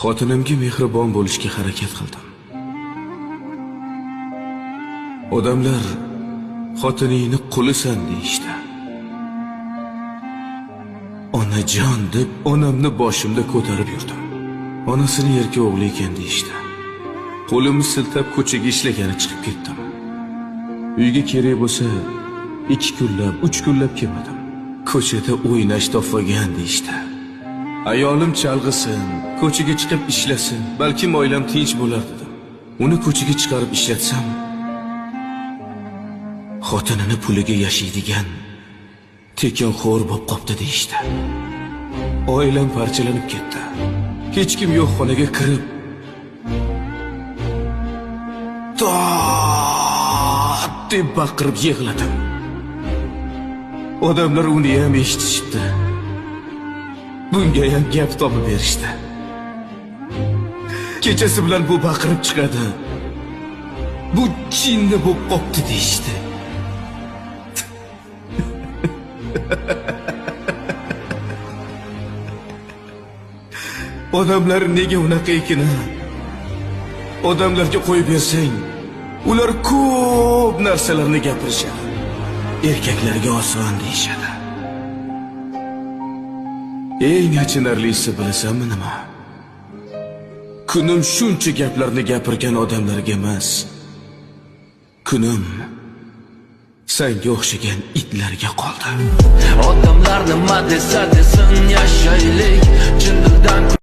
Xotinimga mehribon bo'lishga harakat qildim. Odamlar xotiningni qulisan deyishdi. Onajon deb onamni boshimda ko'tarib yurdim. Onasini erka o'g'li ekan deyishdi. Qo'limni siltab ko'chaga ishlagani chiqib ketdim. Uyga kerak bo'lsa 2 kunlab, 3 kunlab kelmadim. Ko'chada o'ynash topmagan deyishdi. Ayolim chalg'isin, ko'chaga chiqib ishlasin, balkim oilam tinch bo'lar dedim. Uni ko'chaga chiqarib ishlatsam, xotinini puliga yashaydigan tekinxo'r bo'lib qopti deyishdi. Oilam parchalanib ketdi. Hech kim yo'q xonaga kirib dod deb baqirib yig'ladim. Odamlar uni ham eshitishdi. Bunga ham gap topib berishdi. Kechasi bilan bu baqirib chiqadi. Bu jinni bo'lib qopti deyishdi. Odamlar nega unaqa ekan? Odamlarga qo'yib bersang, ular ko'p narsalarni gapirishadi. Erkaklarga oson deyishadi. Eng achinarlisi bilasanmi nima? Kunim shuncha gaplarni gapirgan odamlarga emas, kunim senga o'xshagan itlarga qoldi. Odamlar nima desa desin, yashaylik chin dildan.